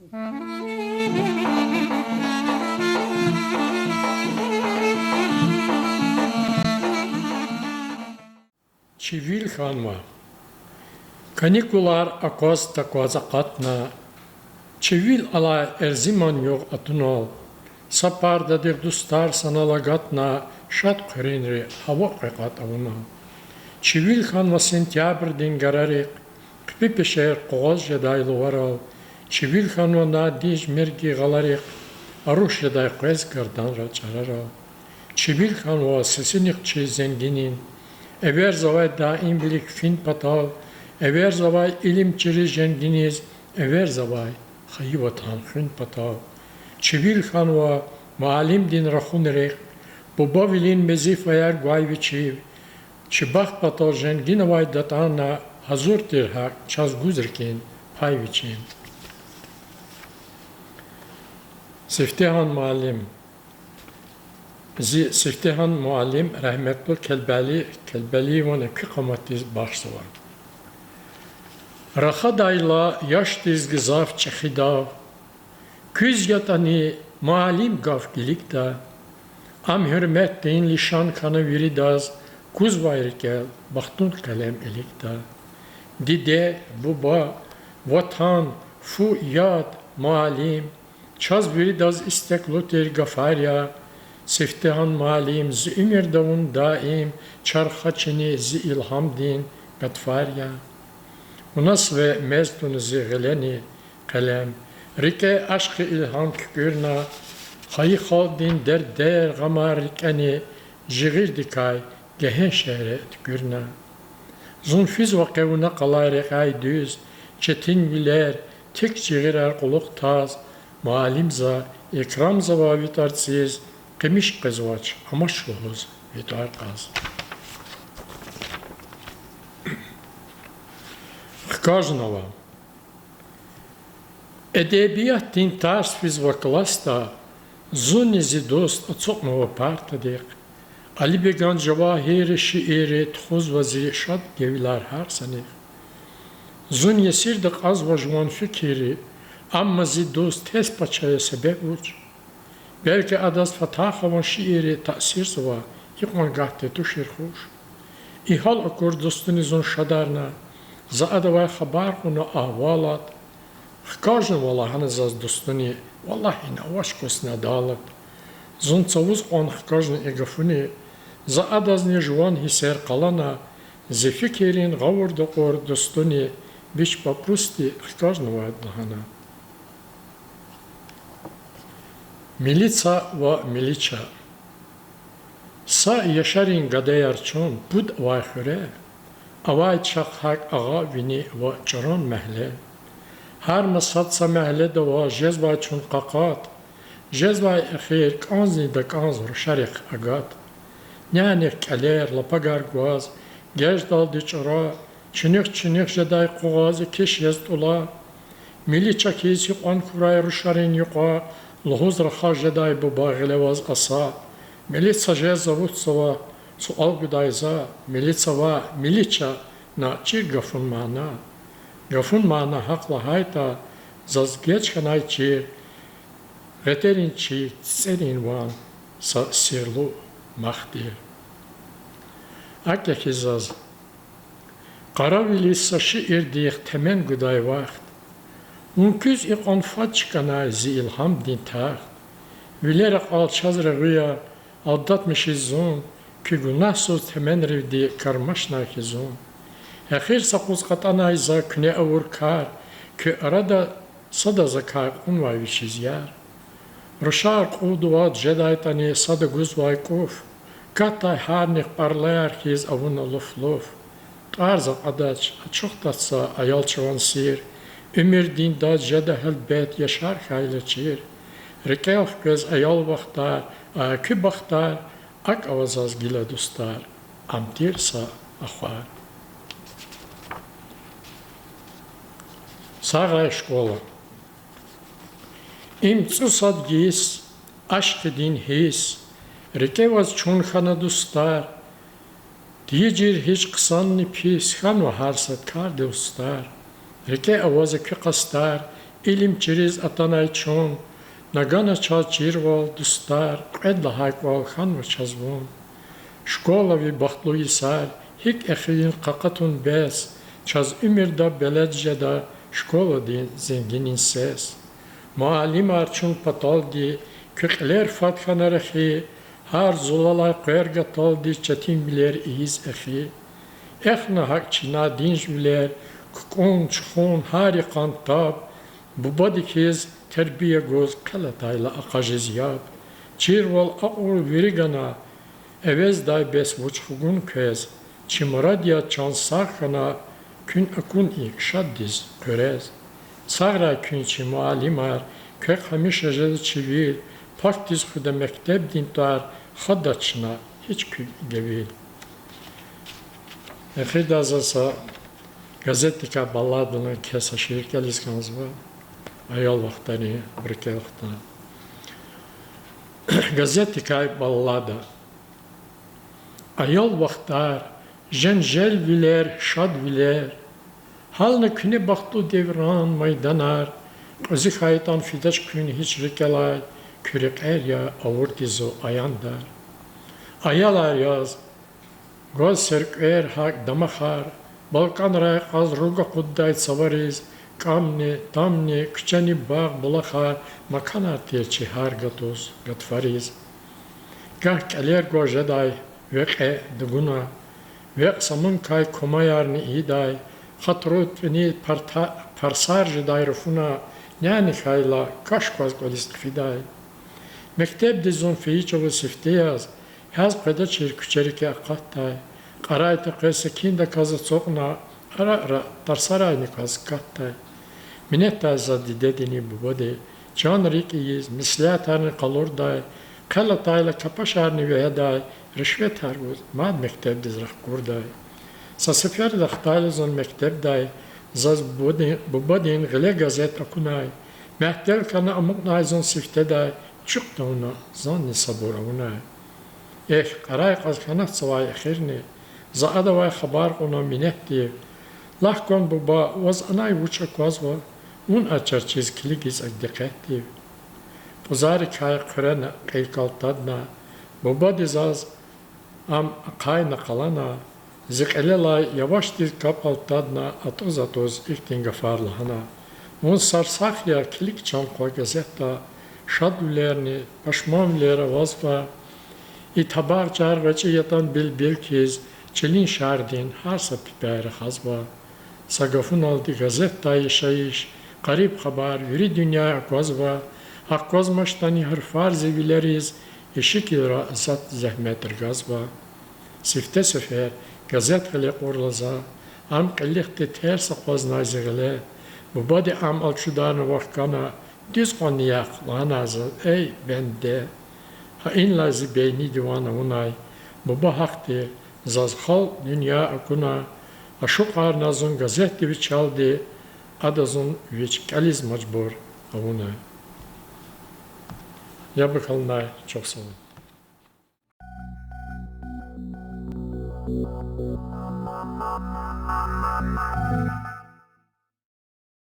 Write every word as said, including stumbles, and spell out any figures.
Чи вил хьанва. Каникулар акваз-такваз акъатна, чи вил алай Эрзиман югъ атунал, са партадихъ дустар санал агатна, шад хъуьруьнри гьава къекъат авуна. Чи вил хьанва сентябрдин гарарихъ, хъипи пешер къугъваз жедай луварал, чи вил хьанва надинж мергин гъаларихъ, аруш жедай къвез гарданра чӀарарал. Чи вил хьанва сесинихъ чи зенгинин, эверзавай даим вилик фин патал, эверзавай илим чириз женгиниз, эверзавай хайи ватан хуьн патал. Чи вил хьанва муаллимдин рахунрихъ, бубавилин везифаяр гвай вичив, чи бахт патал женгинавай датӀана, гьазур тир гьакӀ чаз гуз рикӀин пай вичин. Сифтегьан муаллим. Зи сифтегьан муаллим рагьметлу Келбели Келбелиеван экуь къаматдиз бахшзава. Рахадайла яшдиз гзаф чӀехидав, куьз ятӀани муаллим гаф килигда. Ам гьуьрметдин лишан хьана виридаз, кузвай рикӀел бахтун къелем илигда. Диде, буба, ватан, фу, яд, муаллим, чаз виридаз истеклу тир гафар я. Сифтегьан муаллим, зи уьмуьрда вун даим, чархачини зи илгьамдин гатфар я. Вуна сиве мез туна зи гъилени къелем, рикӀе ашкъи илгьам куькӀуьрна, хайи халкьдин дердер, гъамар рикӀени жигъирдикай гегьеншере туькӀуьрна. Зун физва къе вуна къалай рекьяй дуьз, четин вилер, тик жигъирар кьулухъ таз, муаллим, за икрамзава ви тӀварцӀиз, къимиш къвезвач амач лугьуз ви тӀвар кьаз. Хкажнава. Эдебиятдин тарс физва классда, зунни зи дуст ацукьнава партадихъ. Алибеган Жавагьиррин шиирри тухузва зи шад гевилар гьар санихъ. Зун есирда кьазва жуван фикирри, амма зи дуст тез пач ая, себеб вуч? Белки адаз Фатахован шиирри таъсирзава, икьван гагьди тушир хуш. И гьал акур дустуни зун шадарна, за адавай хабар кьуна, агьвалат. Хкажнава лагьана заз дустуни, валлагь, ина авач кваз ни адалат. Зун цавуз кьван хкажна и гафуни, за адазни жуван гьиссер къалана, зи фикиррин гъавурда кьур дустуни вич папӀрусди хкажнавайди лагьана. Милица ва милича. Са яшарин гадаяр чун пуд авай хуьре, авай чахъ гьакӀ агъа, вини ва чӀурун мягьле. Гьар масад са мягьледа ава, жезвай чун къакъат, жезвай эхир кӀанзни дакӀанз рушарихъ агат. Нянихъ кӀелер, лапагар гваз, геждалди чӀура, чиних-чиних жедай къугъваз экечӀ яз тӀула. Милича хьиз гьикьван хьурай рушарин юкьва, лугьуз рахаз жедай буба гъиле аваз аса. Милица жез завутзава, суал гудай за, милица ваъ, милича на чир гафун мана. Гафун мана гьахъ лагьайтӀа, заз геж хьанай чир, гъетерин чир, цицӀерин ван, са сирлу мах тир. АкӀ я хьи заз къаравилиз са шиирдихъ темен гудай вахт. Вун куьз икьван фад чкӀанай, зи илгьамдин тахт. Вилер акьал чаз регъуь я, алдатмишиз зун, куь гунагьсуз теменривди кармашнай хьи зун. Эхир са къуз кьатӀанай за куьне авур кар, куь арада сада закай кьунвай вичиз яр. Рушар кьуд-вад жедайтӀани, сада гузвай кӀуф, катдай гьарнихъ пӀарлаяр хьиз авуна луф-луф. ТӀвар за кьадач, ачухдач са аял чӀаван сир, уьмуьрдин дад жеда гьелбет, яшар хьайила чир. РикӀел хквез аял вахтар, а куь бахтар, акӀ ава заз гила дустар, ам тир са ахвар. Сагъай школа. Им цӀусад йис, ашкъидин гьисс, рикӀе аваз чун хьана дустар. Тийижир гьич хъсанни пис, хьанва гьар сад кардив устӀар. РикӀе ава за куь къастар, Илим чириз атанай чун, на гана чаз чирвал, дустар, кьвед лагьай кӀвал хьанва чаз вун. Школа ви бахтлу йисар, гьикӀ эхиин къакъатун бес, чаз уьмуьрда белед жеда школадин зенгинин сес. Муаллимар чун паталди, куь кьилер фад хьана рехи, гьар зулалай къвер гаталди четинвилер ийиз эхи. Эхна гьакӀ чи надинжвилер, кукӀун, чухун, гьар йикъан таб, бубади хьиз тербия гуз хъел атайла акъажиз яб. Чирвал акьур вири гана, эвездай бес вуч хгун квез, чи мурад я чан сагъ хьана, куьн акун икӀ шаддиз хъуьрез. Сагърай куьн, чи муаллимар, квехъ гьамиша жеда чи вил, пакдиз хуьда мектебдин тӀвар, хадач чна гьич куь гевил. Эхирдай заз са газетдикай балладунин кьиса шиир кӀелиз кӀанзава, аял вахтарин, рикӀел хтан. Газетдикай баллада. Аял вахтар, женжелвилер, шадвилер, гьална куьне бахтлу девран майданар, кьуьзуь хьайитӀан фидач куьн гьич рикӀелай, куь рекьер я авурди зун аяндар. Аялар яз, гваз серкӀвер, гьакӀ дамахар, балкӀанрай кьаз руг акъуддай цавариз, кӀамни, тамни, куьчени, багъ, булахар, маканар тир чи гьар гатуз, гатфариз. Гагь кӀелер гваз жедай векье дугуна, векь самункай кумаярни ийидай, хатуру тӀуьни парта-, парсар жедай руфуна, няни хьайила каш кваз кӀвализ хъфидай. Мектебдиз зун фейи чӀавуз сифте яз, гьяз къведачир куьчерикай акъатдай, кьарайтӀа къвез секиндаказ ацукьна, ара-ара тарсарайни кваз катдай. Минетдай заз дидедини бубади, чан-рикӀ ийиз, меслятарни къалурдай, хъел атайла капашарни вегьедай, ришветар гуз мад мектебдиз рахкурдай. Са сеферда хтайла зун мектебдай, заз бубадин, бубадин гъиле газет акунай, мягьтел хьана амукьнай зун сифтедай, чухъ тавуна зунни сабур авунай. Эхь, кьарай кьаз хьанач цавай эхирни, за адавай хабар кьуна минетдив. Лагь кван, буба, ваз анай вуч аквазва, вун а чарчиз килигиз а дикъетдив. ПӀузарикай хъуьрена кьил калтадна, бубади заз ам ахъайна къалана, зи кьилелай явашдиз кап алтадна, атӀуз-атӀуз ихьтин гафар лагьана: Вун сарсагъ я, килиг чан къвай газетда, шадвилерни пашманвилер авазва. И табагъ чар гъвечӀи ятӀан билбил хьиз, чилин шардин гьар са пипӀяй рахазва. Са гафуналди, газетдай яшайиш, къариб хабар вири дуьньяй аквазва, аквазмачтӀани гьарфар зи вилериз, и шикилра сад зегьмет ргазва. Сифте сефер газет гъиле кьурла за, ам кьилихъди терс акъвазнай зи гъиле. Бубади ам алчударна вахкана, дуьз кьванни яхъ, лагьанай заз: эй, бенде! Гьа инлай зи бейниди ван авунай. Буба гьахъ тир, заз халкь, дуьнья акуна, ашукьарна зун газетдин вичелди, ада зун вич кӀелиз мажбур авуна. Яб акалнай, чухсагъул.